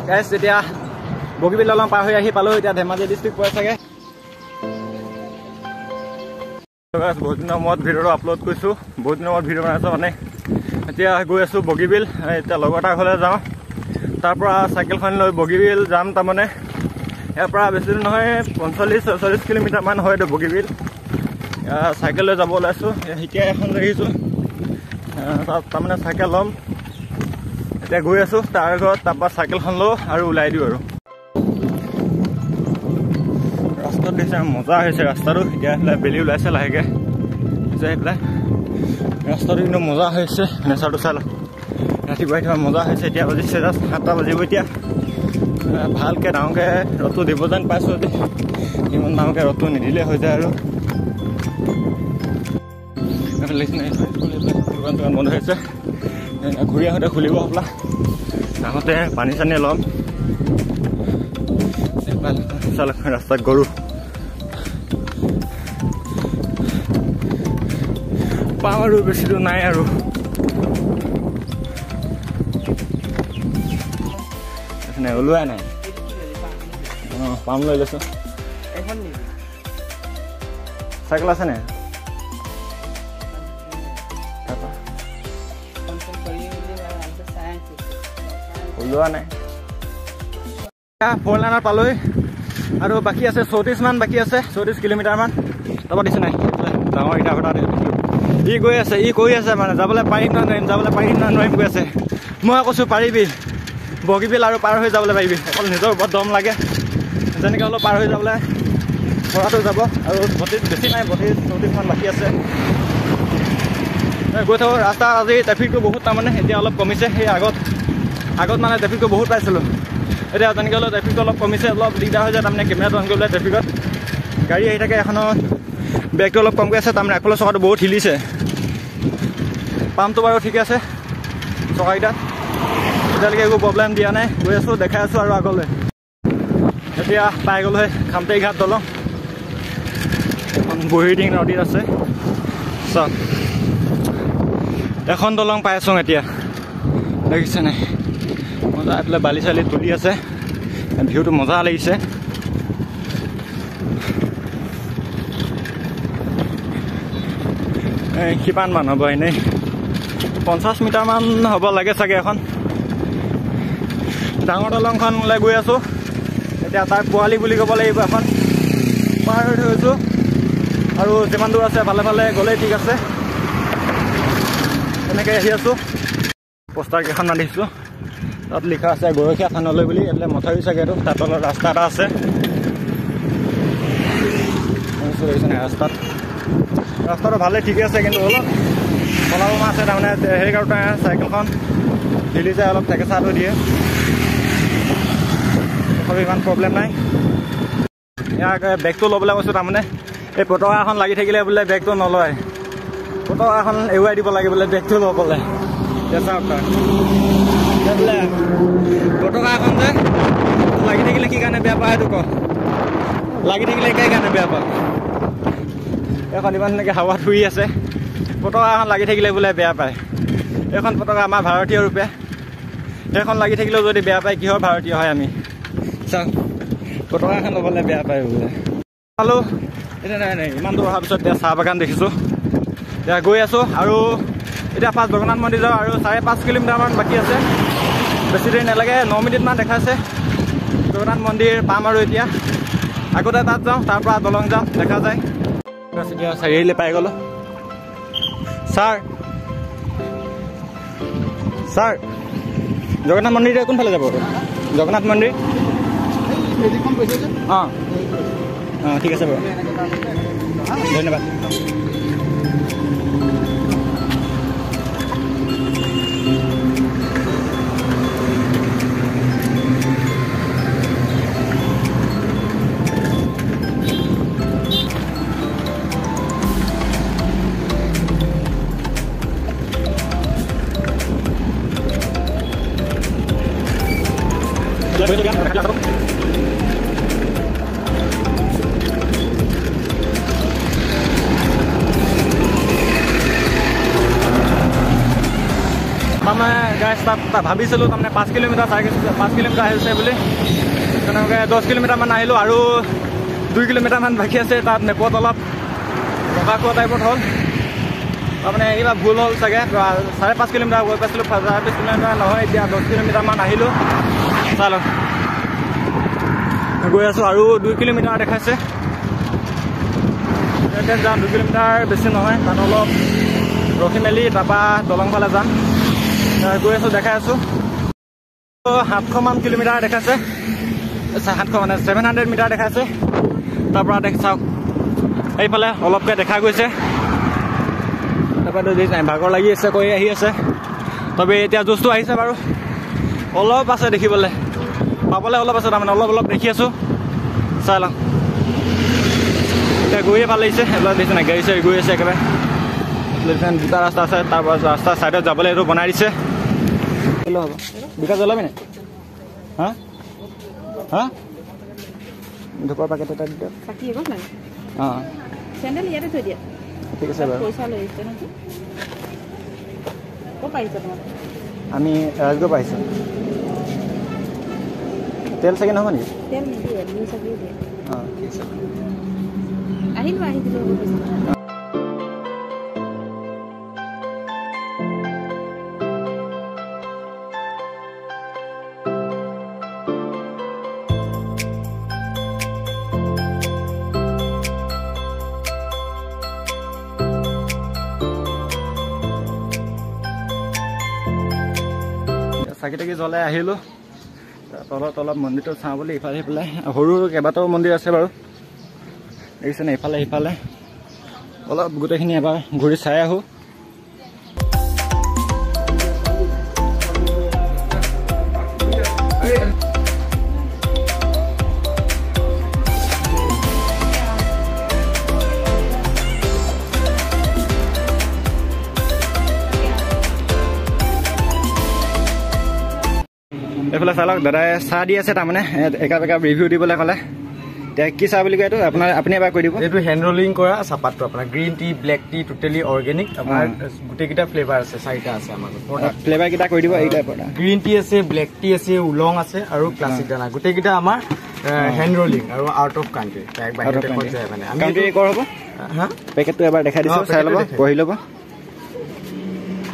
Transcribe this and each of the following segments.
গাইছ এতিয়া বগীবিল দলং পাৰ হৈ আহি পালোঁ। এতিয়া ধেমাজি ডিষ্ট্ৰিক্ট পৰে চাগে। বহুত দিনৰ মূৰত ভিডিঅ'টো আপলোড কৰিছোঁ, বহুত দিনৰ মূৰত ভিডিঅ' বনাইছোঁ মানে। এতিয়া গৈ আছোঁ বগীবিল, এতিয়া লগৰ এটাৰ ঘৰলৈ যাওঁ, তাৰপৰা চাইকেলখন লৈ বগীবিল যাম। তাৰমানে ইয়াৰ পৰা বেছি দূৰ নহয়, 45 46 কিলোমিটাৰমান হয় এইটো বগীবিল। চাইকেল লৈ যাব ওলাইছোঁ, এতিয়া এখন লৈ আহিছোঁ, তাত তাৰমানে চাইকেল ল'ম। এতিয়া গৈ আছোঁ তাৰ ঘৰত, তাৰপৰা চাইকেলখন লওঁ আৰু ওলাই দিওঁ। আৰু ৰাস্তাত দেখিছে মজা হৈছে ৰাস্তাটো। এতিয়া এইফালে বেলি ওলাইছে লাহেকৈ, সেইফালে ৰাস্তাটো কিন্তু মজা হৈছে। নেচাৰটো চাই লওক, ৰাতিপুৱা ৰাতিপুৱা মজা হৈছে। এতিয়া বাজিছে জাষ্ট 7টা বাজিব। এতিয়া ভালকৈ ডাঙৰকৈ ৰ'দটো দিব যেন পাইছোঁ। আজি ইমান ডাঙৰকৈ ৰ'দটো নিদিলে হৈ যায়। আৰু এইফালে দোকান চোকান বন্ধ হৈছে, ঘূৰি আহোঁতে খুলিব হ'বলা। আহোঁতে পানী চানী ল'ম। চালক ৰাস্তাত গৰু পাওঁ আৰু বেছি দূৰ নাই আৰু। ওলোৱাই নাই, অঁ পাম লৈ লৈছোঁ। চাইকেল আছে নে? ওলোৱা নাই। ফ'ৰ লাইনত পালোহি আৰু বাকী আছে 34মান বাকী আছে, 34 কিলোমিটাৰমান। তাৰপৰা দিছে নাই ডাঙৰ ইটা ভেটা দেখিছোঁ। ই গৈ আছে, ই কৈ আছে মানে যাবলৈ পাৰিম না নোৱাৰিম, যাবলৈ পাৰিম না নোৱাৰিম কৈ আছে। মই কৈছোঁ পাৰিবি, বগীবিল আৰু পাৰ হৈ যাবলৈ পাৰিবি, অকল নিজৰ ওপৰত দম লাগে। যেনেকৈ হ'লেও পাৰ হৈ যাবলৈ পৰাটো যাব। আৰু 32 বেছি নাই, 32 34মান বাকী আছে। গৈ থাকোঁ। ৰাস্তা আজি ট্ৰেফিকটো বহুত, তাৰমানে এতিয়া অলপ কমিছে। সেই আগত মানে ট্ৰেফিকটো বহুত পাইছিলোঁ, এতিয়া তেনেকৈ হ'লেও ট্ৰেফিকটো অলপ কমিছে। অলপ দিগদাৰ হৈ যায় তাৰমানে কেমেৰাটো অন কৰিবলৈ, ট্ৰেফিকত গাড়ী আহি থাকে। এখনৰ বেগটো অলপ কমকৈ আছে, তাৰমানে আগফালৰ চকাটো বহুত হিলিছে। পাম্পটো বাৰু ঠিকে আছে চকাকেইটাত, এতিয়ালৈকে একো প্ৰব্লেম দিয়া নাই। গৈ আছোঁ, দেখাই আছোঁ আৰু আগলৈ। এতিয়া পাই গ'লোঁ খামটেৰিঘাট দলং, এখন বুঢ়ীদিহিং নদীত আছে। চাওক এখন দলং পাই আছোঁ এতিয়া, দেখিছে নাই মজা। এইফালে বালি চালি তুলি আছে, ভিউটো মজা লাগিছে। কিমান মান হ'ব, এনেই 50 মিটাৰমান হ'ব লাগে চাগে। এখন ডাঙৰ দলংখনলৈ গৈ আছোঁ এতিয়া, তাৰ পোৱালি বুলি ক'ব লাগিব। এখন পাৰ হৈ থৈছোঁ আৰু যিমান দূৰ আছে ভালে ভালে গ'লেই ঠিক আছে। তেনেকৈ আহি আছোঁ। পোষ্টাৰ কেইখনমান দেখিছোঁ, তাত লিখা আছে গৰখীয়া থানলৈ বুলি। এইফালে মথাউৰি চাগে এইটো, তাত তলত ৰাস্তা এটা আছে। ৰাস্তাত ৰাস্তাটো ভালেই ঠিকে আছে, কিন্তু অলপ চলাব আছে তাৰমানে সেইকাৰণে চাইকেলখন হিলি যায়, অলপ ঠেকেচাটো দিয়ে। তথাপি ইমান প্ৰব্লেম নাই। ইয়াক বেগটো ল'বলৈ কৈছোঁ, তাৰমানে এই পতাকা এখন লাগি থাকিলে বোলে বেগটো নলয়, পতাকা এখন এৰুৱাই দিব লাগে বোলে বেগটো ল'বলৈ। চাওক বোলে পতাকা এখন যে লাগি থাকিলে কি কাৰণে বেয়া পায় সেইটো ক, লাগি থাকিলে কি কাৰণে বেয়া পায়? এইখন ইমান ধুনীয়াকৈ হাৱাত উৰি আছে, পতাকা এখন লাগি থাকিলে বোলে বেয়া পায়। এইখন পতাকা আমাৰ ভাৰতীয় ৰূপে, সেইখন লাগি থাকিলেও যদি বেয়া পায় কিহৰ ভাৰতীয় হয় আমি? চাওক পতাকা এখন ল'বলৈ বেয়া পায় বোলে। পালোঁ এতিয়া, নাই নাই ইমান দূৰ অহাৰ পিছত এতিয়া চাহ বাগান দেখিছোঁ। এতিয়া গৈ আছোঁ আৰু এতিয়া ফাৰ্ষ্ট জগন্নাথ মন্দিৰ যাওঁ আৰু 5.5 কিলোমিটাৰমান বাকী আছে, বেছি দেৰি নালাগে, 9 মিনিটমান দেখাইছে। জগন্নাথ মন্দিৰ পাম আৰু এতিয়া আগতে তাত যাওঁ, তাৰপৰা দলং যাওঁ, দেখা যায়। এতিয়া চাৰিআলি পাই গ'লোঁ। ছাৰ ছাৰ জগন্নাথ মন্দিৰ কোনফালে যাব? জগন্নাথ মন্দিৰ অঁ অঁ ঠিক আছে বাৰু, ধন্যবাদ। তাৰমানে গাইজ তাত ভাবিছিলোঁ তাৰমানে 5 কিলোমিটাৰ 5 কিলোমিটাৰ আহিছে বুলি, তেনেকৈ 10 কিলোমিটাৰমান আহিলোঁ আৰু 2 কিলোমিটাৰমান বাকী আছে। তাত মেপত অলপ ৰকা খোৱা টাইপত হ'ল, তাৰমানে কিবা ভুল হ'ল চাগে। 5.5 কিলোমিটাৰ গৈ পাইছিলোঁ, 5.5 কিলোমিটাৰ নহয়, এতিয়া 10 কিলোমিটাৰমান আহিলোঁ। চাই লওক, গৈ আছোঁ আৰু 2 কিলোমিটাৰ দেখাইছে। যাম 2 কিলোমিটাৰ বেছি নহয়, তাত অলপ ৰখি মেলি তাৰপৰা দলং ফালে যাম। গৈ আছোঁ, দেখাই আছোঁ। 700মান কিলোমিটাৰ দেখাইছে, 700 মানে 700 মিটাৰ দেখাইছে। তাৰপৰা চাওক এইফালে অলপকৈ দেখা গৈছে। তাৰপৰা ভাগৰ লাগি আছে, কৈ আহি আছে। তবে এতিয়া জুচটো আহিছে বাৰু, অলপ আছে দেখিবলৈ, পাবলৈ অলপ আছে, তাৰমানে অলপ অলপ দেখি আছোঁ। চাই লওঁ, এতিয়া গৈয়ে ভাল লাগিছে। এইবিলাক দেখিছে নাই, গাড়ী চাড়ী গৈ আছে একেবাৰে। দুটা ৰাস্তা আছে, তাৰপৰা ৰাস্তাৰ ছাইডত যাবলৈ এইটো বনাই দিছে। হ'ব বিকাশ জ্বলাবি নাই? হা হা, ধূপৰ পেকেট এটা দি দিয়ক। অঁ ঠিক আছে বাৰু। আমি ৰাজগড় পাইছোঁ। তেল চাগে নহ'ব নেকি? অঁ ঠিক আছে। চাকি তাকি জ্বলাই আহিলোঁ। তলত অলপ মন্দিৰটো চাওঁ বুলি ইফালে সিফালে সৰু কেইবাটাও মন্দিৰ আছে বাৰু, দেখিছেনে? ইফালে সিফালে অলপ গোটেইখিনি এবাৰ ঘূৰি চাই আহোঁ। এইফালে চাই লওক, দাদাই চাহ দি আছে, তাৰমানে একাপ একাপ ৰিভিউ দিবলৈ ক'লে। এতিয়া কি চাহ বুলি কয় এইটো আপোনাৰ, আপুনি এবাৰ কৈ দিব। এইটো হেণ্ড ৰলিং কৰা চাহপাতটো আপোনাৰ green tea, black tea, totally organic. আপোনাৰ গোটেইকেইটা ফ্লেভাৰ আছে, 4টা আছে আমাৰ ফ্লেভাৰ কেইটা কৈ দিব। এইকেইটা গ্ৰীণ টি আছে, ব্লেক টি আছে, উলং আছে আৰু ক্লাছিক দানা। গোটেইকেইটা আমাৰ হেণ্ড ৰলিং আৰু আউট অফ কাণ্ট্ৰি, বাহিৰৰ দেশত যায় মানে। কাণ্ট্ৰি কৰ হ'ব। হা, পেকেটটো এবাৰ দেখাই দিছোঁ, চাই ল'ব, পঢ়ি ল'ব।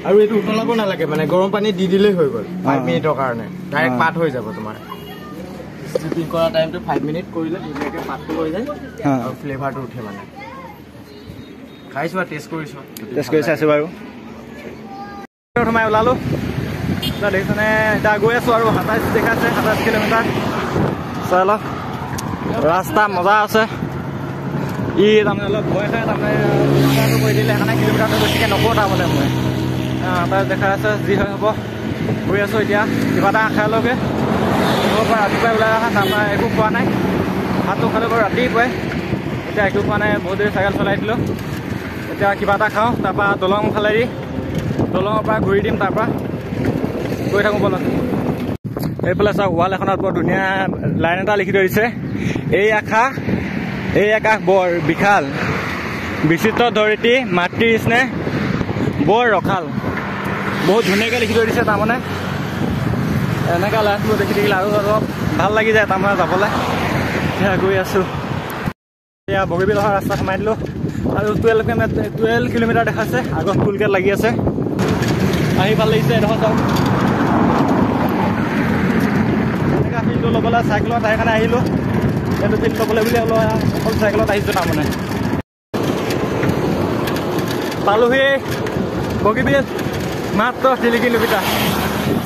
আৰু এইটো উতলাব নালাগে, মানে গৰম পানী দি দিলেই হৈ গ'ল। 5 মিনিটৰ কাৰণে ডাইৰেক্ট পাত হৈ যাব। তোমাৰ ষ্টিপিং কৰা টাইমটো 5 মিনিট কৰিলে ধুনীয়াকৈ পাতটো হৈ যায় আৰু ফ্লেভাৰটো উঠে। মানে খাইছোঁ আৰু টেষ্ট কৰিছোঁ, টেষ্ট কৰি চাইছোঁ বাৰু। সোমাই ওলালোঁ, দেখিছেনে? এতিয়া গৈ আছোঁ আৰু 27 দেখাইছে, 27 কিলোমিটাৰ। চাই লওক, ৰাস্তা মজা আছে। ই তাৰমানে অলপ ভয় খাই, তাৰমানে কিলোমিটাৰটো কৰি দিলে, সেইকাৰণে কিলোমিটাৰটো বেছিকৈ নকওঁ তাৰমানে মই। 27 দেখা আছে, যি হয় হ'ব। গৈ আছোঁ এতিয়া, কিবা এটা খাই লওঁগৈ। ঘৰৰ পৰা ৰাতিপুৱাই ওলাই অহা, তাৰপৰা একো খোৱা নাই। ভাতটো খালোঁ বাৰু ৰাতিপুৱাই, এতিয়া একো খোৱা নাই, বহুত দেৰি চাইকেল চলাই দিলোঁ। এতিয়া কিবা এটা খাওঁ, তাৰপৰা দলং ফালেদি, দলঙৰ পৰা ঘূৰি দিম, তাৰপৰা গৈ থাকোঁ বলক। এইফালে চাওক, ৱাল এখনত বৰ ধুনীয়া লাইন এটা লিখি থৈ দিছে, এই আকাশ বৰ বিশাল, বিচিত্ৰ ধৰিত্ৰী মাতৃৰ স্নেহ বৰ ৰসাল। বহুত ধুনীয়াকৈ লিখি থৈ দিছে, তাৰমানে এনেকুৱা লাইনবোৰ দেখি থাকিলে আৰু অলপ ভাল লাগি যায় তাৰমানে যাবলৈ। এতিয়া গৈ আছোঁ, এতিয়া বগীবিল অহা ৰাস্তা সোমাই দিলোঁ আৰু 12 কিলোমিটাৰ দেখাইছে, আগত টোল গেট লাগি আছে। আহি ভাল লাগিছে এডোখৰ চাওক, এনেকুৱা ফিল্ডটো ল'বলৈ চাইকেলত সেইকাৰণে আহিলোঁ। এইটো ফিল্ড ল'বলৈ বুলি অকল চাইকেলত আহিছোঁ তাৰমানে। পালোহি বগীবিল, মাত্ৰ 3 কিলোমিটাৰ।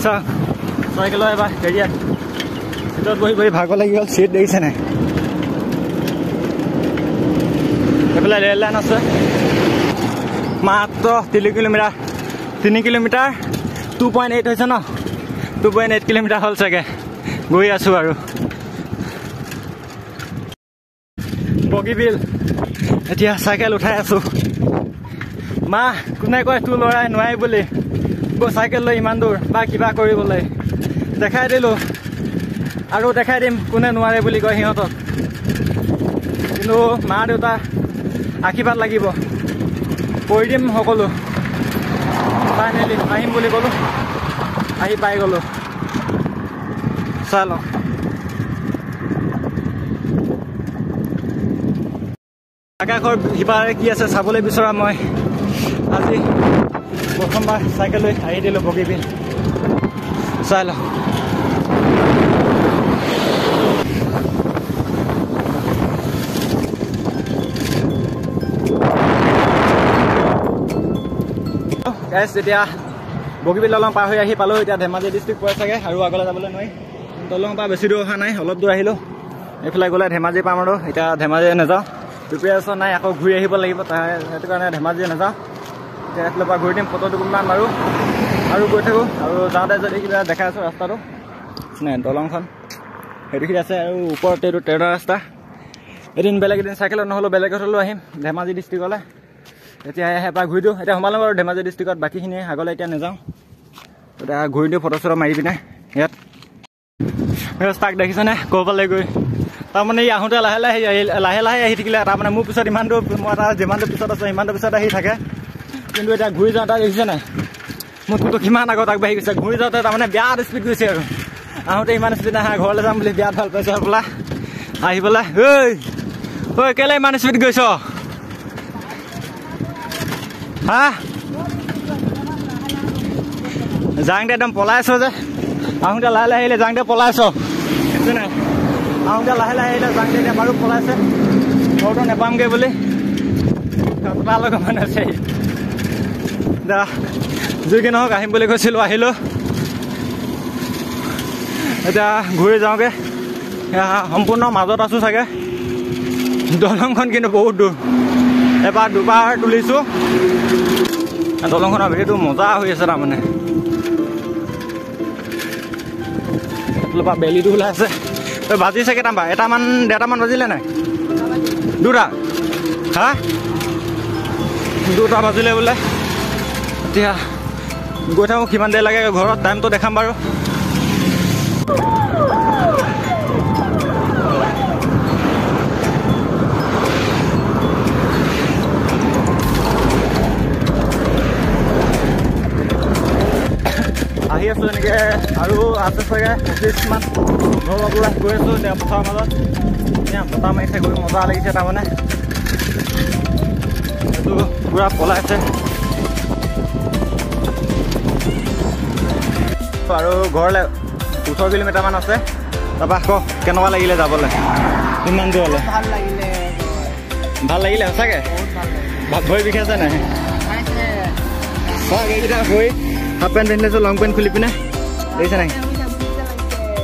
চাওক চাইকেলৰ এবাৰ হেৰিয়াত চিটত বহি বহি ভাগৰ লাগি গ'ল। চিট দেখিছে নাই? এইফালে ৰেল লাইন আছে। মাত্ৰ 3 কিলোমিটাৰ, 3 কিলোমিটাৰ 2.8 হৈছে ন, 2.8 কিলোমিটাৰ হ'ল চাগে। গৈ আছোঁ আৰু বগীবিল। এতিয়া চাইকেল উঠাই আছোঁ। মা কোনে কয় তোৰ ল'ৰাই নোৱাৰে বুলি, চাইকেল লৈ ইমান দূৰ বা কিবা কৰিবলৈ, দেখাই দিলোঁ আৰু দেখাই দিম কোনে নোৱাৰে বুলি কয় সিহঁতক। কিন্তু মা দেউতা আশীৰ্বাদ লাগিব, কৰি দিম সকলো। ফাইনেলি আহিম বুলি ক'লোঁ। আহি পাই গ'লোঁ। চাই লওঁ আকাশৰ সিপাৰে কি আছে চাবলৈ বিচৰা মই আজি প্ৰথমবাৰ চাইকেল লৈ আহি দিলোঁ বগীবিল। চাই লওঁ গাইছ, এতিয়া বগীবিল দলং পাৰ হৈ আহি পালোঁ। এতিয়া ধেমাজি ডিষ্ট্ৰিক্ট পৰে চাগে, আৰু আগলৈ যাবলৈ নোৱাৰি। দলং পৰা বেছি দূৰ অহা নাই, অলপ দূৰ আহিলোঁ। এইফালে গ'লে ধেমাজি পাম আৰু এতিয়া ধেমাজি নাযাওঁ, প্ৰিপেৰেশ্যন নাই, আকৌ ঘূৰি আহিব লাগিব, সেইটো কাৰণে ধেমাজি নাযাওঁ। এতিয়া এইফালৰ পৰা ঘূৰি দিম, ফটো দুকোনমান মাৰোঁ আৰু গৈ থাকোঁ। আৰু যাওঁতে যদি কিবা দেখাই আছোঁ ৰাস্তাটো নাই, দলংখন সেইটোখিনি আছে আৰু ওপৰত এইটো ট্ৰেইনৰ ৰাস্তা। এদিন বেলেগ এদিন চাইকেলত নহ'লেও বেলেগত হ'লেও আহিম ধেমাজি ডিষ্ট্ৰিক্টলৈ। এতিয়া এবাৰ ঘূৰি দিওঁ, এতিয়া সোমালোঁ বাৰু ধেমাজি ডিষ্ট্ৰিক্টত, বাকীখিনি আগলৈ এতিয়া নাযাওঁ। এতিয়া ঘূৰি দিওঁ, ফটো চটো মাৰি পিনে। ইয়াত তাক দেখিছেনে ক'ৰবালৈ গৈ, তাৰমানে ই আহোঁতে লাহে লাহে আহি লাহে লাহে আহি থাকিলে, তাৰমানে মোৰ পিছত ইমান দূৰ, মই তাৰ যিমানটো পিছত আছোঁ সিমানটো পিছত আহি থাকে। কিন্তু এতিয়া ঘূৰি যাওঁতে দেখিছে নাই মোৰতো কিমান আগত আগবাঢ়ি গৈছে। ঘূৰি যাওঁতে তাৰমানে বিৰাট স্পীড গৈছে, আৰু আহোঁতে ইমান স্পীড নাহে। ঘৰলৈ যাম বুলি বিৰাট ভাল পাইছে বোলা আহি পেলাই। ঐ ঐ কেলৈ ইমান স্পীড গৈছ হা? যাওঁতে একদম পলাইছ যে, আহোঁতে লাহে লাহে আহিলে যাওঁতে পলাইছ নাই, আহোঁতে লাহে লাহে আহিলে যাওঁতে এতিয়া বাৰু পলাইছে, ঘৰটো নেপামগৈ বুলি তাৰ লগত মানুহ আছে। দা যি কি নহওক আহিম বুলি কৈছিলোঁ, আহিলোঁ। এতিয়া ঘূৰি যাওঁগৈ। সম্পূৰ্ণ মাজত আছোঁ চাগে, দলংখন কিন্তু বহুত দূৰ, এবাৰ দুবাৰ তুলিছোঁ। দলংখনৰ ভিডিঅ'টো মজা হৈ আছে, তাৰমানে এইফালৰ পৰা বেলিটো ওলাই আছে। বাজিছে কেইটামান, এটামান ডেৰটামান বাজিলে নাই? দুটা, হা দুটা বাজিলে বোলে। এতিয়া গৈ থাকোঁ, কিমান দেৰি লাগে ঘৰত টাইমটো দেখাম বাৰু। আহি আছোঁ এনেকৈ, আৰু আছে চাগে 25মান ঘৰ পাবলৈ গৈ আছোঁ। এতিয়া পথাৰৰ মাজত ধুনীয়া বতাহ মাৰিছে, গৈ মজা লাগিছে। তাৰমানে এইটো পূৰা পলাইছে। আৰু ঘৰলৈ 18 কিলোমিটাৰমান আছে। তাৰপৰা ক কেনেকুৱা লাগিলে যাবলৈ ইমান দূৰলৈ? ভাল লাগিলে সঁচাকৈ? ভৰি বিষাইছে নাই? এইকেইটা ভৰি হাফ পেণ্ট পিন্ধি লৈছোঁ, লং পেণ্ট খুলি পিনে দেখিছে নাই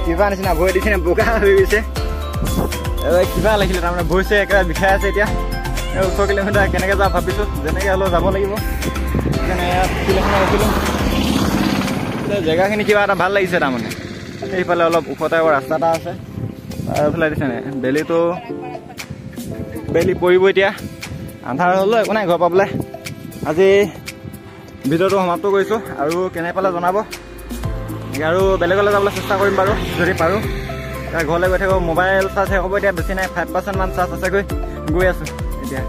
কিবা নিচিনা ভৰি দিছে নাই, বোকা হৈ গৈছে কিবা লাগিলে। তাৰমানে ভৰিছে একেবাৰে বিষাই আছে। এতিয়া 18 কিলোমিটাৰ কেনেকৈ যাওঁ ভাবিছোঁ, যেনেকৈ হ'লেও যাব লাগিব। সেইকাৰণে ইয়াত ফিল্ড এখনত ৰখিলোঁ। জেগাখিনি কিবা এটা ভাল লাগিছে, তাৰমানে সেইফালে অলপ ওখ টাইপৰ ৰাস্তা এটা আছে, তাৰফালে দিছে নাই বেলিটো, বেলি পৰিব এতিয়া, আন্ধাৰ হ'লেও একো নাই ঘৰ পাবলৈ। আজি ভিডিঅ'টো সমাপ্ত কৰিছোঁ, আৰু কেনে পালে জনাব। আৰু বেলেগলৈ যাবলৈ চেষ্টা কৰিম বাৰু যদি পাৰোঁ। ঘৰলৈ গৈ থাকোঁ, মোবাইল চাৰ্জ শেষ হ'ব এতিয়া, বেছি নাই, 5% মান চাৰ্জ আছেগৈ। গৈ আছোঁ এতিয়া।